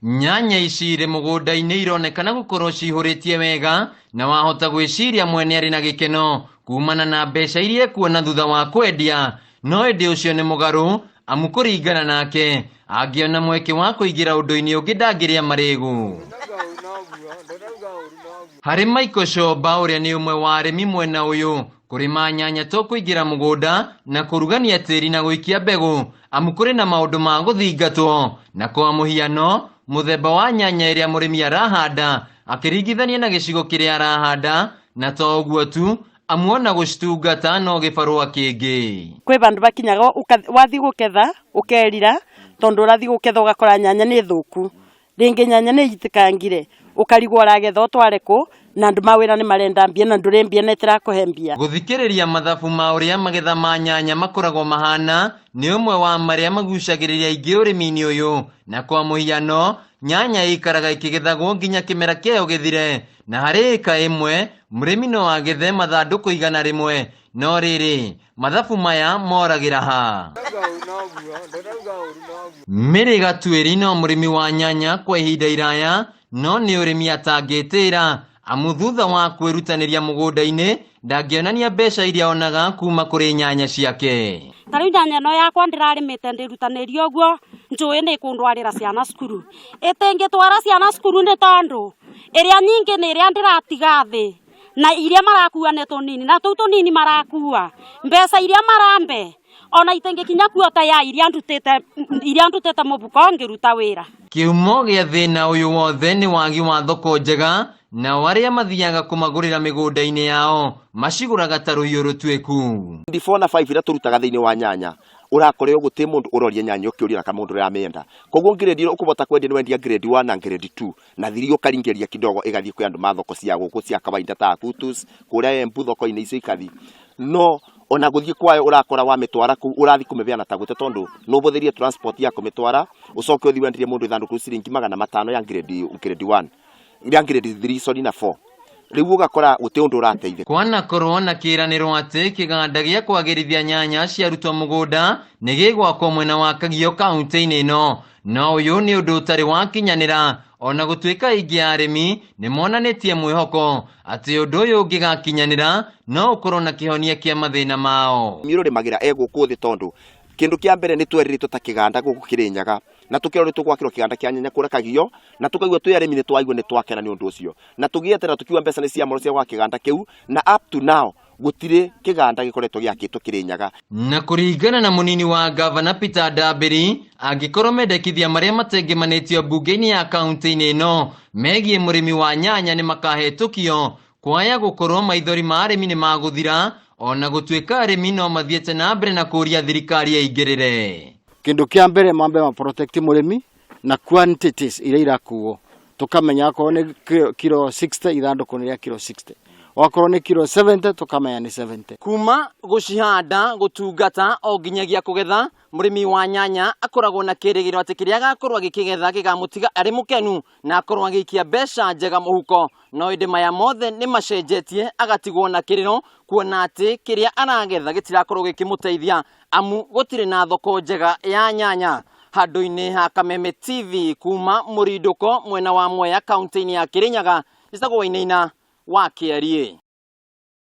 Nyanya ici irĩ mũgũnda-inĩ ironekana gũkorwo cihũrĩtie wega na wahota gwĩciria mwene arĩ na gĩkeno kumana na mbeca iria ekuona thutha wa kwendia, no ĩndĩ ũcio nĩ mũgarũ amu kũringana nake angĩona mweke wa kũingĩra ũndũ-inĩ ũngĩ ndangĩrĩa marĩgu. Harĩ Michael Shomba ũrĩa nĩ ũmwe wa arĩmi mwena ũyũ, kũrĩma nyanya to kũingĩra mũgũnda na kũrugania tĩri na gũikia mbegũ amu kũrĩ na maũndũ ma gũthingatwo, na kwa mũhiano mũthemba wa nyanya ĩrĩa mũrĩmi arahanda akĩringithania na gĩcigo kĩrĩa arahanda, na to ũguo tu amu ona gũcitungata no gĩbarũa kĩngĩ. Kwĩ vandu vakinyaga wathi guketha ukerira tondu urathi guketha ugakora nyanya ni thuku, ringi nyanya ni itikangire, ukarigwo uragetha utware ku na andu mawira ni marenda mbia na nduri mbia na itirakuhe mbia. Gũthikĩrĩria mathabu ma ũrĩa magetha ma nyanya makoragwo mahana nĩ ũmwe wa marĩa magucagĩrĩria aingĩ ũrĩmi-inĩ ũyũ, na kwa mũhiano nyanya ĩikaraga ĩkĩgethagwo nginya kĩmera kĩayo gĩthire, na harĩ ĩka ĩmwe mũrĩmi no agethe mathandũkũ 100, no rĩrĩ mathabu maya moragĩra ha? Mary Gatuĩri no mũrĩmi wa nyanya kwa ihinda iraya, no nĩ ũrĩmi atangĩtĩra amu thutha wa kwĩrutanĩria mũgũnda-inĩ ndangĩonania mbeca iria onaga kuma kũrĩ nyanya ciake. Ta rĩu nyanya ĩno yakwa ndĩrarĩmĩte ndĩrutanĩrie ũguo njũĩ nĩ kũndwarĩra ciana cukuru, ĩtĩngĩtwara ciana cukuru nĩ tondũ ĩrĩa nyingĩ nĩ ĩrĩa ndĩratiga thĩ na iria marakua nĩ tũnini, na tũu tũnini marakua mbeca iria marambe ona itingĩkinya kuota ya iria ndutĩte mũbuko ngĩruta wĩra. Kĩhumo gĩa thĩna ũyũ wothe nĩ wagi wa thoko njega, nao arĩa mathiaga kũmagũrĩra mĩgũnda-inĩ yao macigũraga ta rũhiũ rũtuĩku. 4 na 5 iria tũrutaga thĩinĩ wa nyanya ũrakora gũtirĩ mũndũ ũroria nyanya ũkĩũria na kana mũndũ ũramĩenda, koguo grade ĩrĩa ũkũbota kwendia nĩ wendia grade 1 na grade 2 na 3 ũkaringĩria kidogo ĩgathiĩ kwĩ andũ ma thoko cia gũkũ cia kawaida ta Kutus kũrĩa Embu thoko-inĩ icio ikathi, no ona gũthiĩ kwayo ũrakora wamĩtwara kũu ũrathiĩ kũmĩbeana ta gũte tondũ nĩ ũbũthĩrie transport ya kũmĩtwara ũcoke ũthiĩ wenderie mũndũ ithandũkũ ciringi 500 ya grade 1 ya grade 3 sorry na 4, rĩu ũgakora gũtirĩ ũndũ ũrateithĩka. Kwanakorwo na kĩĩranĩro atĩ kĩganda gĩa kwagĩrithia nyanya ciarutwo mũgũnda nĩ gĩgwakwo mwena wa Kagio kaunti-inĩ ĩno, no ũyũ nĩ ũndũ ũtarĩ wakinyanĩra ona gũtuĩka aingĩ a arĩmi nĩ monanĩtie mwĩhoko atĩ ũndũ ũyũ ũngĩgakinyanĩra no ũkorwo na kĩhonia kĩa mathĩna mao. Ũrĩmagĩra e gũkũ thĩ tondũ kĩndũ kĩa mbere nĩ twerĩrĩtwo ta kĩganda gũkũ Kĩrĩnyaga na tũkĩrwo nĩ tũgwakĩrwo kĩganda kĩa nyanya kũrĩa Kagio, na tũkaigua twĩ arĩmi nĩ twaigua nĩ twakena nĩ ũndũ ũcio, na tũgĩeterera tũkiuga mbeca nĩ ciamũrwo cia gwaka kĩganda kĩu, na up to now gũtirĩ kĩganda gĩkoretwo gĩakĩtwo Kĩrĩnyaga. Na kũringana na mũnini wa gavana Peter Ndambĩri, angĩkorwo mendekithia marĩa matengemanĩtio mbunge-inĩ ya kaunti-inĩ ĩno megiĩ mũrĩmi wa nyanya nĩ makahetũkio, kwaya gũkorwo maithori ma arĩmi nĩ magũthira, ona gũtuĩka arĩmi no mathiĩte na mbere na kũũria thirikari ĩingĩrĩre. Kĩndũ kĩa mbere mambe ma protect mũrĩmi na quantities iria irakuo, tukamenya akorwo nĩ kilo 60 ithandũkũ nĩ rĩa kilo 60, wakorwo nĩ kilo 70 tukamenya nĩ 70. Kuma gũcihanda, gũtungata o nginyagia kũgetha, mũrĩmi wa nyanya akoragwo na kĩrĩgĩrĩro atĩ kĩrĩa agakorwo agĩkĩgetha gĩkamũtiga arĩ mũkenu na akorwo agĩikia mbeca njega mũhuko, no ĩndĩ maya mothe nĩ macenjetie agatigwo na kĩrĩro kuona atĩ kĩrĩa aragetha gĩtirakorwo gĩkĩmũteithia amu gũtirĩ na thoko njega ya nyanya. Handũ-inĩ ha Kameme TV kuma Mũrindũko mwena wa Mwea kaunti-inĩ ya Kĩrĩnyaga, njĩtagwo Wainaina wa Kĩariĩ.